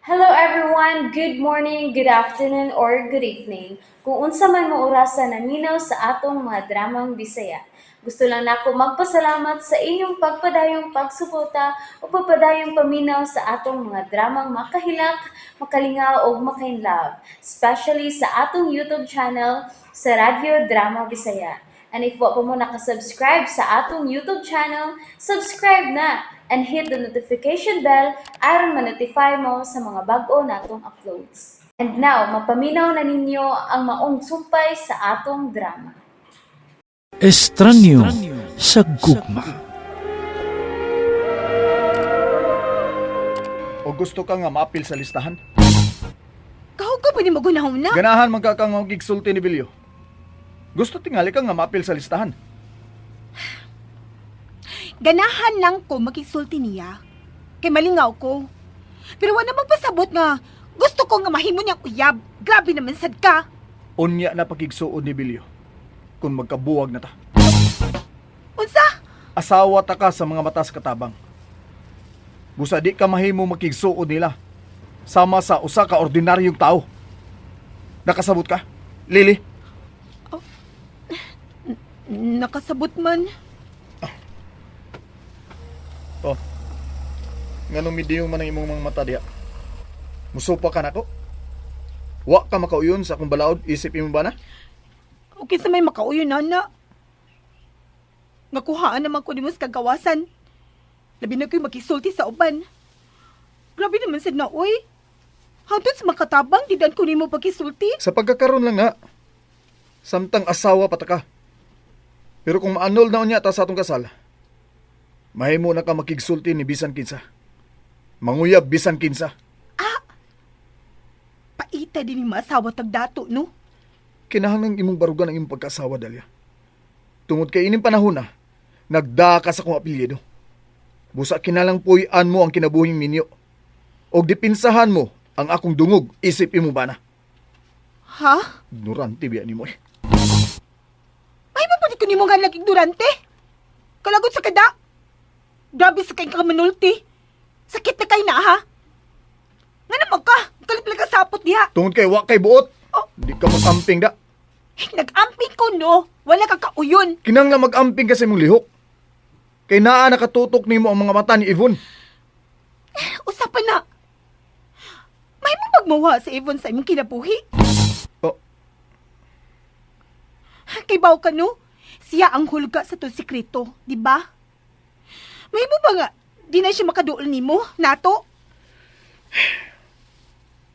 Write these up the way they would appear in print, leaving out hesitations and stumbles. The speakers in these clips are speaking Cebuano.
Hello everyone! Good morning, good afternoon, or good evening. Kung unsa man mo orasa naminaw sa atong mga dramang Bisaya. Gusto lang nako magpasalamat sa inyong pagpadayong pagsuporta o pagpadayong paminaw sa atong mga dramang makahilak, makalingaw ug makainlove, especially sa atong YouTube channel sa Radyo Drama Bisaya. And if wa pa mo nakasubscribe sa atong YouTube channel, subscribe na and hit the notification bell aron ma-notify mo sa mga bag-o natong uploads. And now, mapaminaw na ninyo ang maong sumpay sa atong drama. Estranyo sa gugma. O gusto ka nga maapil sa listahan? Kahog ka ba ni magunahon na? Ganahan man ka kang gigsulti ni Bilyo. Gusto tingali ka nga maapil sa listahan. Ganahan lang ko makisulti niya. Kay malingaw ko. Pero wala magpasabot nga gusto ko nga mahimo niyang uyab. Grabe naman sad ka. Unya na pakigsuod ni Bilyo. Kung magkabuwag na ta. Unsa? Asawa ta ka sa mga mata sa katabang. Busa di ka mahimo makigsuod nila. Sama sa usa ka ordinaryong tao. Nakasabot ka? Lili, Nakasabot man. Oh. Nganong midiyong man ang imong mga mata diha? Musupa ka nako? Wa ka makauyon sa akong balaod, isip imo ba na? Okay sa may makauyon na na. Nga kuhaan naman ko nimo sa kagawasan. Labi na ko'y makisulti sa uban. Grabe naman sad na, oy. Hangtod sa makatabang, didan ko nimo pagkisulti. Sa pagkakaroon lang nga. Samtang asawa pa ta ka. Pero kung maanol na unya ta sa atong kasal, mahimo na ka makigsulti ni bisan kinsa. Manguyab bisan kinsa. Paita din yung maasawa tagdato, no? Kinahanglan imong barugan ang imong pagkaasawa, Dalia. Tungod kay ining panahon na, nagdaa ka sa akong apelyido. Busa kinalang puy-an mo ang kinabuhing minyo. Og dipinsahan mo ang akong dungog, isip imo ba na? Ha? Ignorante biya nimo eh. Ay, mapalit ko nimo nga lang ignorante. Kalagot sa kada. Grabe sa kay kamanulti. Sakit na kay na, ha? Nga naman ka, kalip ka sapot diha. Tungod kay wa kay buot. Oh. Di ka mag-amping da. Eh, nag-amping ko, no? Wala ka kauyon. Kinahanglan mag-amping ka sa imong lihok. Kay naa nakatutok nimo ang mga mata ni Yvonne. Usapan na. May mo magmawa sa Yvonne sa imong kinabuhi. Oh, Kay baw ka, no? Siya ang hulga sa to sikreto, di ba? May mo ba nga, di na siya makaduol nimo, nato?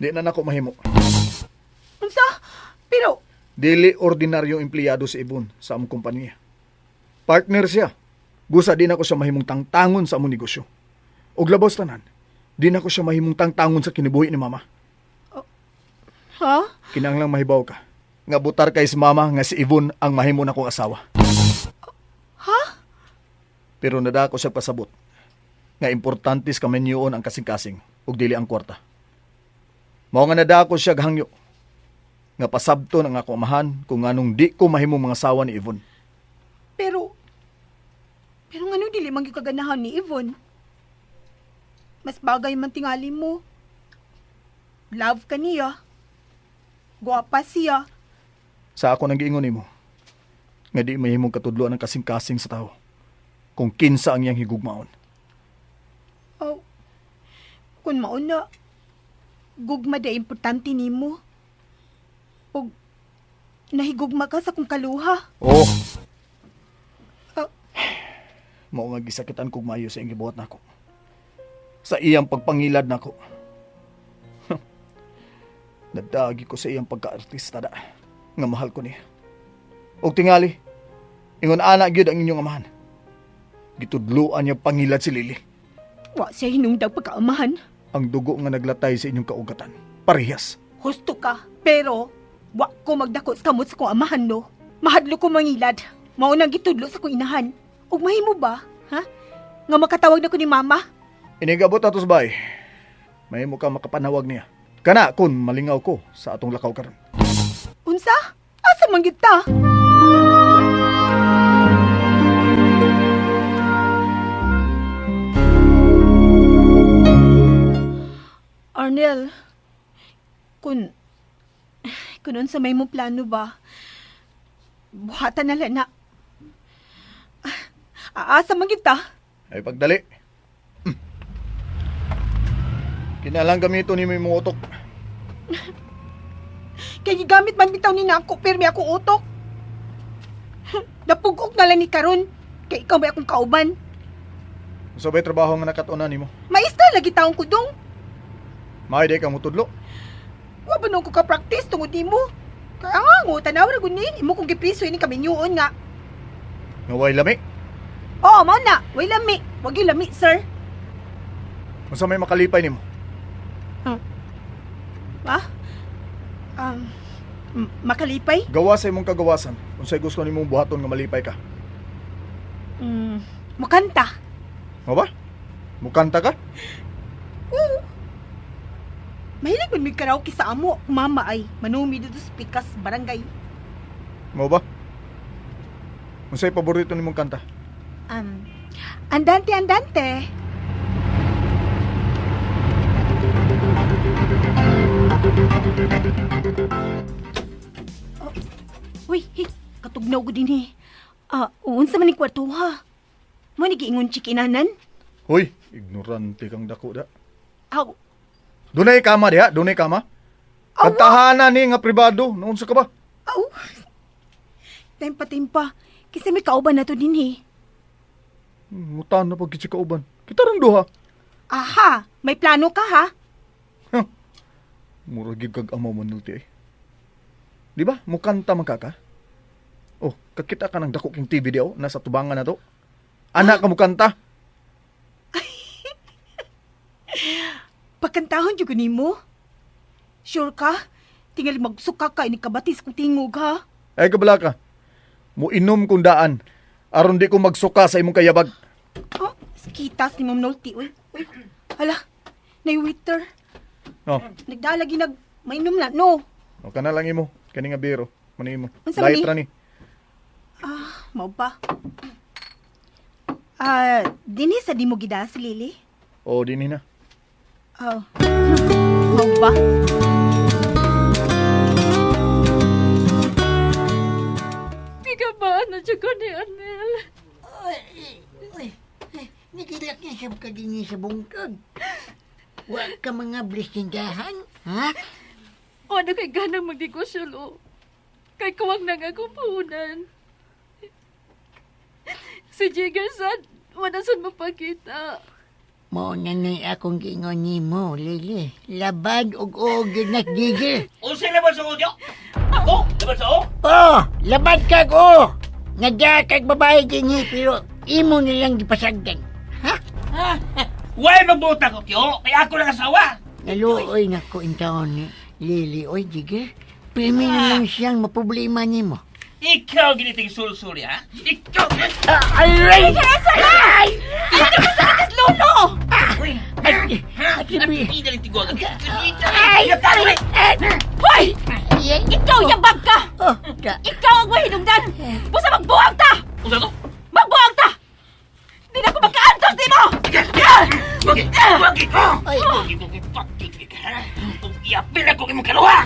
di na nako mahimo. Unsa? Pero, Dili ordinaryong empleyado si Yvonne sa among kompanya. Partner siya. Busa di nako siya mahimong tangtangon sa among negosyo. Og labaw sa tanan, di nako siya mahimong tangtangon sa kinabuhi ni mama. Ha? Kinahanglang mahibaw ka. Nga butar kay si mama nga si Yvonne ang mahimo nakong asawa. Ha? Pero nadako siya pasabot nga importante sa kamenyoon ang kasing-kasing ug dili ang kwarta. Mao nga nadako siya hangyo nga pasabton ang ako amahan kung nganong di ko mahimong mga asawa ni Yvonne. Pero, pero ngano dili man gyud kaganahan ni Yvonne? Mas bagay man tingali mo. Love ka niya. Guwapa siya. Sa ako nang giingon nimo nga di mahimong katudloan ang kasing-kasing sa tao kung kinsa ang iyang higugmaon. Oh, kung mauna, gugma da importante nimo. Og nahigugma ka sa kong kaluha. Oh. Ah. Mao nga gisakitan kog maayo sa iyang gibuhat nako. Sa iyang pagpangilad nako. Nadagi ko sa iyang pagkaartista da nga mahal ko niya. Og tingali, ingon ana gyud ang inyong amahan. Gitudloan niya pangilad si Lily. Wa siya hinungdag pagkaamahan. Ang dugo nga naglatay sa inyong kaugatan. Parehas. Husto ka, pero wa ko magdako sa kamot sa kong amahan, no? Mahadlo ko mangilad. Mao nang gitudlo sa kong inahan. Ug mahimo ba, ha? Nga makatawag na ko ni mama? Inigabot atos bay. Mahimo ka makapanawag niya. Kana kun malingaw ko sa atong lakaw karon. Unsa? Asa man gyud ta? Arnel, kung unsa may mo plano ba, buhatan na lang na. Aasa man kita. Ay pagdali. Kinalang gamito ni mo imong utok. Kay gigamit man bitaw ni nako pirmi akong utok. Napugok na lang ni karon kay ikaw may akong kauban. Unsa bay trabaho nga nakat-unan nimo? Maista lagi taong kudong. Maayo di ka motudlo. Wa ba nung ko ka-practice tungod nimo? Kaya nga ngo tanaw ra gud ni imo kong gipriso ini kaminyuon nga. Nga way lami. Oo, mao na. Way lami. Wag yung lami, sir. Unsa may makalipay nimo? Ha? Makalipay? Gawa sa imong kagawasan. Unsay gusto nimong buhaton nga malipay ka? Makanta. Mo ba? Mukanta ka? Oo. Mahilig man mig karaoke sa amo. Mama ay manumi dito sa pikas barangay. Mo ba? Unsay paborito nimong kanta? Andante, andante. Oh, uy, hey, katugnaw ko din eh. Ah, unsa man ni kwarto ha? Mo ni giingon chikinanan? Hoy, ignorante kang dako da. Aw, Dunay kama diha, dunay kama. Awa! Kantahanan ni nga pribado, naunsa ka ba? aw. Tempa, tempa. Kasi may kauban na to din eh. Mutan na pag ka uban. Kita rang duha. Aha, may plano ka ha? Huh. Mura gyud kag amaw manulti eh. Di ba? Mukanta man ka ka? Oh, kakita ka ng dako king TV diha oh, nasa tubangan na to. Anak ka mukanta. Pagkantahon jud ko nimo. Sure ka? Tingali magsuka ka ini kabatis kong tingog ha. Ay kabala ka. Muinom kong daan. Aron di ko magsuka sa imong kayabag. Oh, kitas ni Ma'am Nolty. Uy, uy. Hala, nay waiter. Oh, Nagdalagi nag mainom na no. o kana lang imo. Kani nga biro. Mani imo. Unsa man Light ni? ra ni. Ah, mao ba? Ah, dinhi sa di mo gida si Lily. Oh, dinhi na. Oh. Mao ba? Gigabaan na siya ko ni Arnel. Uy, nagilak niya siya ka din sa bungkag. Wa ka mga blistindahan, ha? O na kay ganang magnegosyo, lo. Kay kuwag na nga akong puhunan. Si Jigger sad, wala sad mapakita. Mao na na'y akong giingon nimo, Lily. Labad og og na gigil. Unsay laban sa audio? Ako? Laban sa o? Oh, labad kag o. Nagda kag babae dinhi pero imo nilang gipasagdan. Ha? Way magbuta ko tiyo, kaya ako lang asawa. Naluoy na ko intaon ni Lily. Oy, gigil. Pirmi na lang siyang maproblema nimo. Ikaw giniting sulsuli ha? Ikaw! Ah, aray! Ay! Lolo! Uy! Ay! Ha? Ate Bi. At hindi tigwag. Ay! Ay! Hoy! Ay! Ikaw, yabag ka! Oh, da. Ikaw ang mahinungdan! Busa magbuang ta! Unsa to? Magbuang ta! Di na ko magkaantos di mo! Wagi! Wagi! Ay. Wagi ko gipakit ka ha? Kung iapil ako imong kaluha!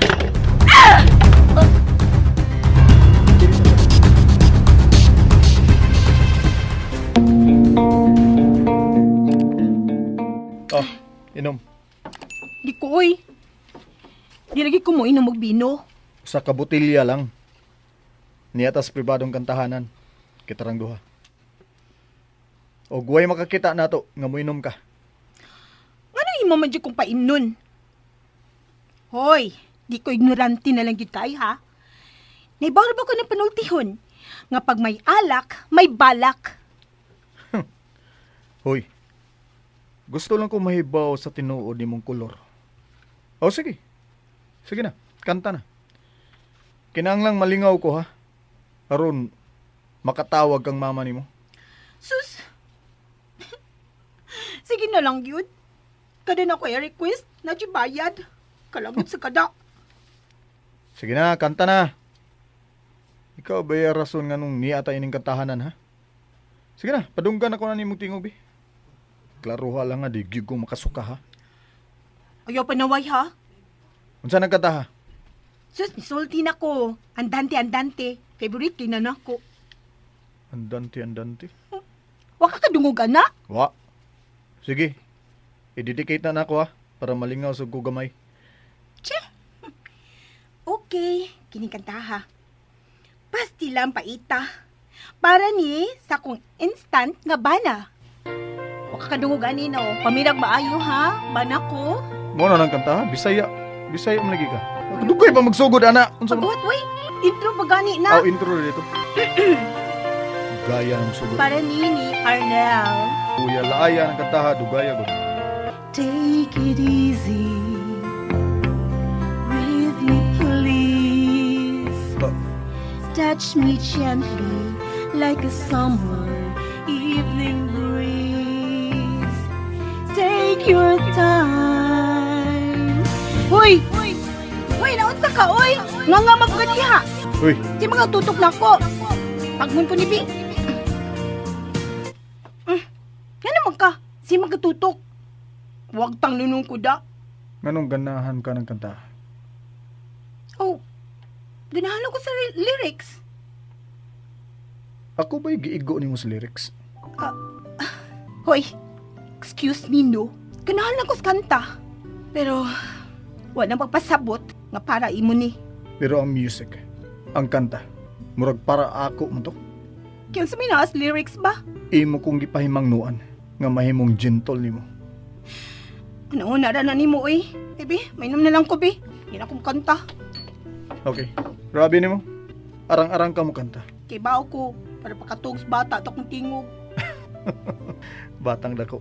Oh, inom. Di ko oy. Di lagi ko mo inom og bino. Sa kabutilya lang. Niya tas pribadong kantahanan. Kita rang duha. O guway makakita nato nga moinom ka. Ngano imo man jud kong paimnon? Hoy, di ko ignorante na lang jud kay ha. Naibaw ba ko ng panultihon? Nga pag may alak, may balak. Hoy. Gusto lang ko mahibaw sa tinuod nimong kolor. O sige. Sige na, kanta na. Kinahanglang malingaw ko ha. Aron makatawag kang mama nimo. Sus! Sige na lang yun. Kada na ko i-request, na di bayad. Kalagot sa kada. Sige na, kanta na. Ikaw ba yung rason nga nung niya ining kantahanan ha? Sige na, padunggan ako na nimong tingog bi. Klaruha lang nga, di gyud ko makasuka ha. Ayaw panaway ha. Unsa nang kanta ha? Sus, misulti na ko. Andante, andante. Favorite kay na nako. Andante, andante. Wa ka kadungog ana. Wa. Sige. I-dedicate na nako ha para malingaw sa ko gamay. Che. Okay, kining kanta ha. Pastila ang paita. Para ni sa kong instant nga bana. Wa ka kadungog ani no. Pamirag maayo ha. Bana ko. Mo na nang kanta ha? Bisaya. Bisaya man lagi ka. Dugay pa magsugod ana. Unsa man? Pagbuhat way. Intro pa gani na. Aw intro dito. Gaya ng sugod. Para ni Arnel. Kuya laaya ng kanta ha, dugaya gud. Take it easy with me, please. Ba- Touch me gently like a summer evening breeze. Take your time. Hoy! Hoy, naunsa ka, oy! Nga nga magganiha! Uy, Di mga tutok na ko. Pagmun ko ni Bi. Yan naman ka. Si magatutok. Huwag tang nunong ko da. Nganong ganahan ka ng kanta? Oh, ganahan ako sa lyrics. Ako ba'y giigo nimo sa lyrics? Hoy, excuse me no. Ganahan ako sa kanta. Pero, wala pagpasabot nga para imo ni. Pero ang music, ang kanta, murag para ako man to. Kaya sa minaas lyrics ba? Imo kong gipahimangnuan nga mahimong gentle nimo. Ano, nara na nimo eh. Bebe, mainom na lang ko be. Hindi na akong kanta. Okay. Grabe nimo. Arang-arang ka mo kanta. Kay bao ko, para pakatug sa bata to akong tingog. Batang dako.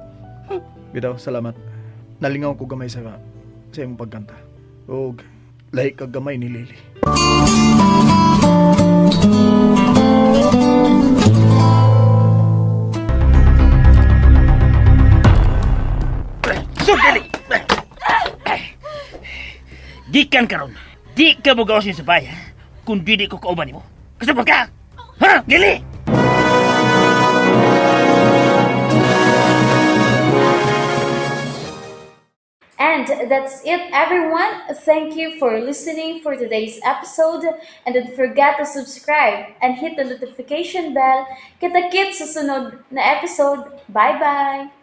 Bidaw, salamat. Nalingaw ko gamay sa imong pagkanta. Og lahi ka gamay ni Lily. Sugdali! Gikan karon. Di ka mo gawas sa bahay, ha? Kung dili ko kauban nimo. Kasabot ka? Ha? Dili! And that's it, everyone. Thank you for listening for today's episode. And don't forget to subscribe and hit the notification bell. Kita-kits sa sunod na episode. Bye-bye!